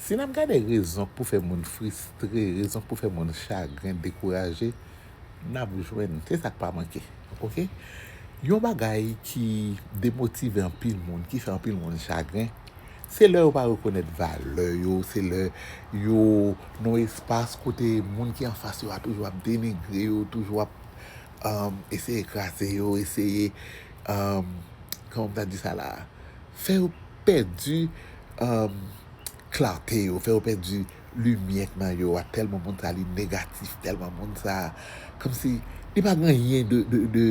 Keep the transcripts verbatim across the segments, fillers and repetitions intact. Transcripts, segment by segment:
Si n ap gade rezon k pou fè moun fristre, rezon k pou fè moun chagren, dekouraje, n ap jwenn. Se sa k pa manke. Oke? Yon bagay ki demotive anpil moun, ki fè anpil moun chagren, se lè yo pa rekonèt valè yo, se lè yo nan yon espas kote moun ki anfas yo a toujou ap denigre yo, toujou ap um, eseye kraze yo, eseye, um, kòman m ta di sa la, fè yo pèdi um, klate yo, fè yo pèdi limyè k nan yo a, tèlman moun sa li negatif, tèlman moun sa, kòmsi li pa gen anyen de, de, de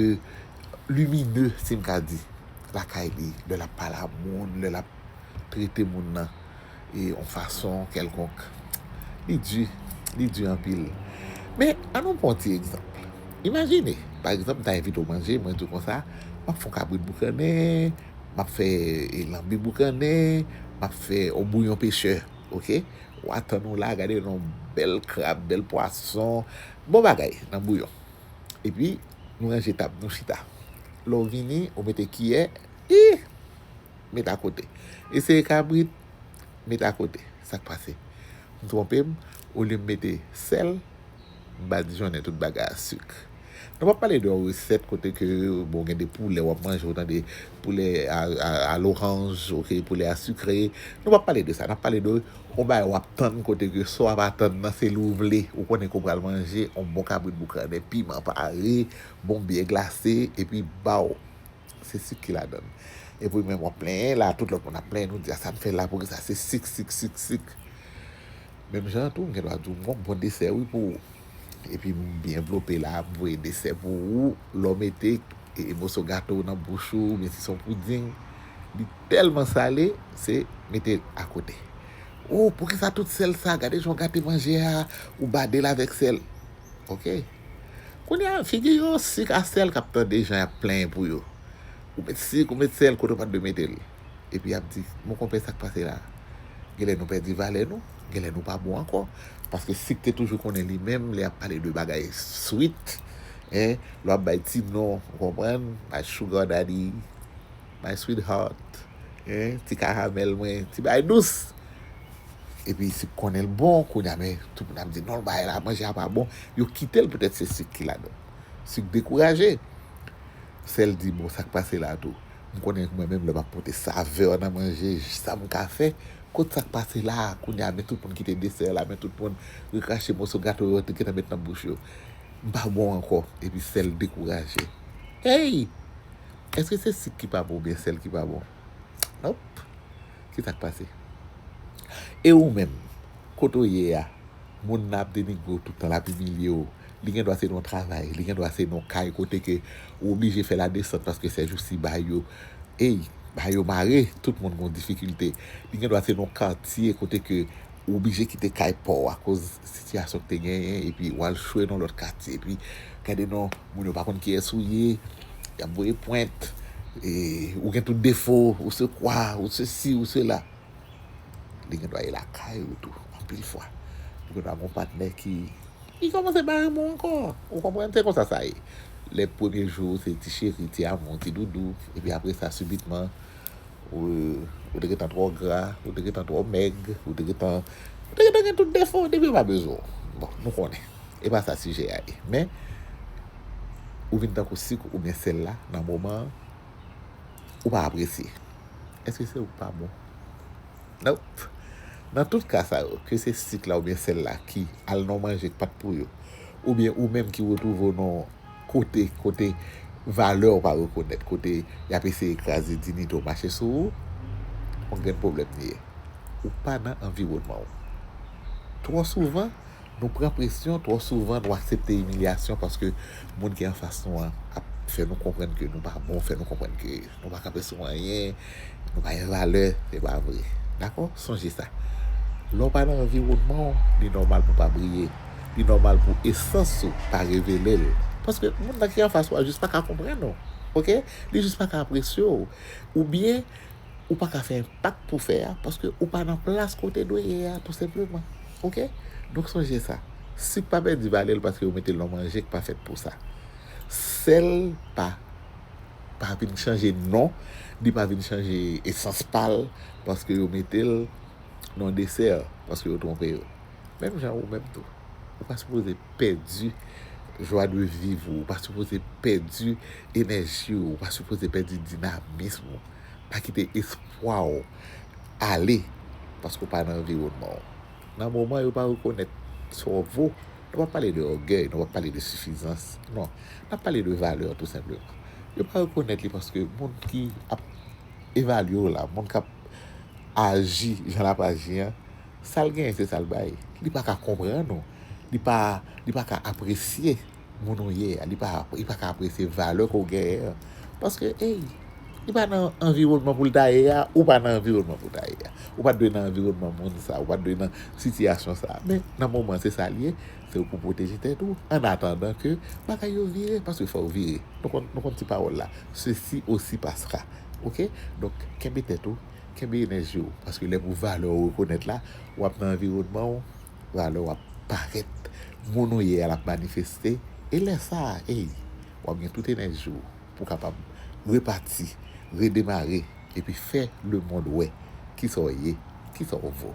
limine, si m ka di, lakay li, lè l ap pale a moun, lè l ap trete moun nan e yon fason kèlkonk. Li di, li di anpil. Men, ann nou pran yon ti egzanp. Imajine, pa egzanp, m ta envite w manje, mwen di w konsa, m ap fè yon kabrit boukannen, m ap fè e, lanbi boukannen, m ap fè yon bouyon pechè, oke? W a tann ou la, gade yon bèl krab, bèl pwason, bon bagay nan bouyon. Epi, nou ranje tab, nou chita. Lè w vini, ou mete kiyè, i, met akote. Eseye kabrit, met akote. Sa k pase? M twonpe m, olye m mete sèl, m badijonnen tout bagay a sik. Nou p ap pale de yon resèt kote ke, bon, gen de poulè w ap manje, ou tande poulè a, a, a loranj, oke, poulè a sikre. Nou p ap pale de sa. N ap pale de yon bagay w ap tann kote ke sa w ap atann nan se li w vle. Ou konnen ke w pral manje yon bon kabrit boukannen, piman pare, bon byè glase, epi ba w. Se sik ki ladan l. Epi menm w ap plenyen la, tout lòt moun ap plenyen, nou di, "A sa n fè la, poukisa se sik, sik, sik, sik?" Menm jan an tou, m gen dwa di w, "M gon bon desè wi pou ou." Epi m byen vlope la, m voye desè pou ou, lè w mete e, e moso gato nan bouch ou, oubyen si se yon pouding, li tèlman sale, se mete l akote. "O, poukisa tout sèl sa? Gade jan w gate manje a, ou bade l avèk sèl." Oke. Kounye a, figi yo, sik a sèl k ap tande jan y ap plenyen pou yo. Ou met sik, ou met sèl, kote w pa t dwe mete l. Epi y ap di, "Mon konpè, sa k pase la?" Genlè nou pèdi valè nou, genlè nou pa bon ankò. Paske sik te toujou konnen li menm, lè y ap pale de bagay sweet, en, lè w ap bay ti non, ou konprann, my sugar daddy, my sweetheart, en, ti karamèl mwen, ti bagay dous. Epi sik konnen l bon, kounye a, men tout moun ap di, "Non, bagay la, manje a pa bon." Yo kite l, petèt se sik ki ladan. Sik dekouraje. Sèl di, "Bon, sa k pase la tou? M konnen mwen menm lè m ap pote savè nan manje, sa m ka fè. Kot sa k pase la?" Kounye a, men tout moun kite desè la, men tout moun rekrache moso gato yo te gentan met nan bouch yo. "M pa bon ankò." Epi sèl dekouraje. Ey! Èske se sik ki pa bon oubyen sèl ki pa bon? Nop. Ki sa k pase? E ou menm, kote w ye a, moun nan ap denigre w tout tan, l ap imilye w. Li gen dwa se nan yon travay, li gen dwa se nan yon kay kote ke ou oblije fè ladesant paske sèjousi bagay yo, ey, bagay yo mare, tout moun gen difikilte. Li gen dwa se nan yon katye kote ke ou oblije kite kay pa w akoz sitiyasyon k te genyen, epi w al chwe nan lòt katye, epi gade non, moun yo pa konn kiyès ou ye, y ap voye pwent, e, ou gen tout defo, ou se kwa, ou sesi, ou sela. Li gen dwa ye lakay ou tou, anpil fwa. Ou gen dwa gen yon patnè ki, ki kòmanse pa renmen w ankò. Ou konprann? Se konsa sa ye. Lè premye jou, se ti cheri, ti amou, ti doudou, epi apre sa, sibitman, ou, ou te gentan twò gra, ou te gentan twò mèg, ou te gentan, ou te gentan gen tout defo, depi yo pa bezwen w. Bon, nou konnen. E pa sa sijè a ye. Men, ou vin tankou sik oubyen sèl la, nan moman an, ou pa apresye. Èske se ou k pa bon? Nop. Nan tout ka sa yo, ke se sik la oubyen sèl la ki al nan manje k pa t pou yo, oubyen ou menm ki retwouve w nan kote, kote valè w pa rekonèt, kote y ap eseye kraze diyite w, mache sou ou, yon grenn pwoblèm li ye. Ou pa nan anviwònman w. Twò souvan, nou pran presyon, twò souvan nou aksepte imilyasyon paske moun ki anfas nou an ap fè nou konprann ke nou pa bon, fè nou konprann ke nou pa kanpe sou anyen, nou pa gen valè, se pa vre. Dakò? Sonje sa. Lè w pa nan anviwònman w, li nòmal pou w pa briye. Li nòmal pou esans ou pa revele l. Paske moun nan ki anfas ou a jis pa ka konprann ou. Oke? Li jis pa ka apresye w. Oubyen, ou pa ka fè enpak pou fè a, paske ou pa nan plas kote dwe ye a, tou senpleman. Oke? Donk sonje sa. Sik pa pèdi valè l paske yo mete l nan manje k pa fèt pou sa. Sèl pa, pa vin chanje non, li pa vin chanje esans pa l, paske yo mete l nan desè, paske yo twonpe yo. Menm jan ou menm tou. Ou pa sipoze pèdi jwa de viv ou, ou pa sipoze pèdi enèji ou, ou pa sipoze pèdi dinamism ou. Pa kite espwa w ale paske w pa nan anviwònman w. Nan moman yo pa rekonèt sa w vo, nou pa pale de ògèy, nou pa pale de sifizans, non. N ap pale de valè tou senpleman. Yo pa rekonèt li paske moun ki ap evalye w la, moun k ap aji jan l ap aji an, sa l genyen se sa l bay. Li pa ka konprann ou. Li pa, li pa ka apresye moun ou ye a. Li pa, li pa ka apresye valè ke w genyen an. Paske, ey, li pa nan anviwònman pou l ta ye a, ou pa nan anviwònman pou w ta ye a. Ou pa t dwe nan anviwònman moun sa, ou pa t dwe nan sitiyasyon sa. Men, nan moman se sa l ye, se ou pou pwoteje tèt ou, an atandan ke bagay yo vire, paske fò yo vire. Nou konn, nou konn ti pawòl la, ceci aussi passera. Oke? Donk, kenbe tèt ou, kenbe enèji w, paske lè pou valè w rekonèt la, w ap nan anviwònman w, valè w ap parèt. Moun ou ye a l ap manifeste, e lè sa a, ey, w ap gen tout enèji w pou w kapab repati, redemare, epi fè lemonn wè kisa w ye, kisa w vo.